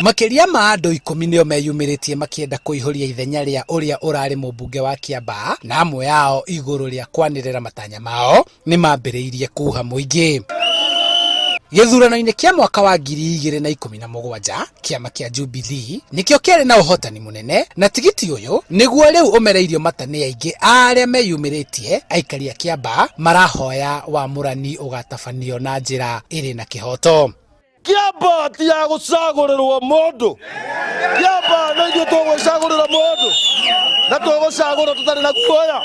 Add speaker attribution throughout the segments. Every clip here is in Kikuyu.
Speaker 1: Makĩria ma andũ ikũmi nĩo meyumĩrĩtie makĩenda kũihũria ithenya rĩa ũrĩa ũrarĩ mũmbunge wa Kiambaa, na amwe ao igũrũ rĩa kwanĩrĩra matanya mao nĩ mambĩrĩirie kuha mũingĩ. Gĩthurano-inĩ kĩa mwaka wa 2017, kĩama kĩa Jubilee nĩkĩo kĩarĩ na ũhotani mũnene, na tigiti ũyũ nĩguo rĩu ũmereirio mata nĩ aingĩ a arĩa meyumĩrĩtie. Aikari a Kiambaa marahoya wamũrani ũgatabanio na njĩra ĩrĩ na kĩhoto.
Speaker 2: Kĩamba ti ya gũcagũrĩrwo mũndũ. Kĩamba nĩ ithuĩ tũgwĩcagũrĩra mũndũ na tũgũcagũra tũtarĩ na guoya.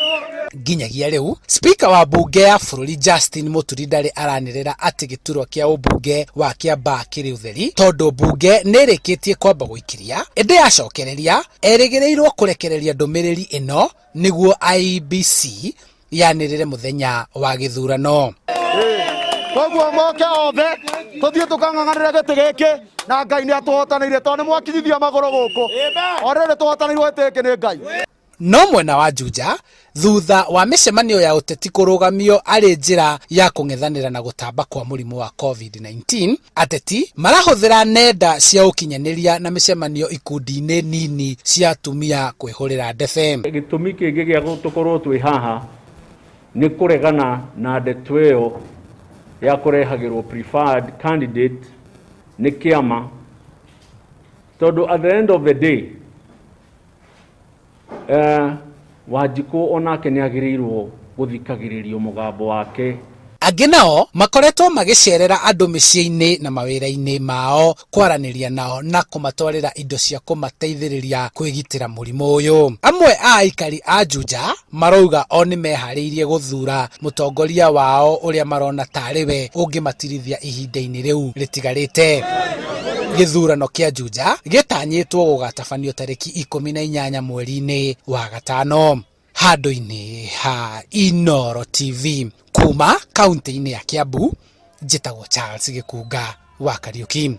Speaker 1: Nginyagia rĩu, Spika wa mbunge ya bũrũri Justin Mũturi ndarĩ aranĩrĩra atĩ gĩturwa kĩa ũmbunge wa Kiambaa kĩrĩ ũtheri tondũ mbunge nĩ ĩrĩkĩtie kwamba gũikĩria, ĩndĩ yacokereria erĩgĩrĩirwo kũrekereria ndũmĩrĩri ĩno nĩguo IEBC yanĩrĩre mũthenya wa gĩthurano.
Speaker 2: Koguo moke othe tũthiĩ tũkang'ang'anĩre gĩtĩ gĩkĩ na Ngai nĩ atũhotanĩire tondũ nĩ mwakinyithia magũrũ gũkũ. O rĩrĩ tũhotanĩirwo gĩtĩ gĩkĩ nĩ Ngai.
Speaker 1: No mwena wa Juja, thutha wa mĩcemanio ya ũteti kũrũgamio arĩ njĩra ya kũng'ethanĩra na gũtamba kwa mũrimũ wa Covid-19, ateti marahũthĩra nenda cia ũkinyanĩria na mĩcemanio ikundi-inĩ nini cia atumia kwĩhũrĩra ndebe.
Speaker 3: Gĩtũmi kĩngĩ gĩa tũkorwo twĩ haha nĩ kũregana na ndeto ĩyo ya kũrehagĩrwo preferred candidate nĩ kĩama, tondũ at the end of the day Wanjikũ onake nĩ agĩrĩirwo gũthikagĩrĩrio mũgambo wake.
Speaker 1: Angĩ nao makoretwo magĩceerera andũ mĩciĩ-inĩ na mawĩra-inĩ mao kwaranĩria nao na kũmatwarĩra indo cia kũmateithĩrĩria kwĩgitĩra mũrimũ ũyũ. Amwe a aikari a Juja marauga o nĩ meharĩirie gũthuura mũtongoria wao ũrĩa marona tarĩ we ũngĩmatirithia ihinda-inĩ rĩu rĩtigarĩte. Gĩthurano kĩa Juja gĩtanyĩtwo gũgatabanio tarĩki 18 mweri-inĩ wa gatano. Handũ-inĩ ha Inooro TV kuma kaunti-inĩ ya Kiambu, njĩtagwo Charles Gĩkunga wa Kariuki.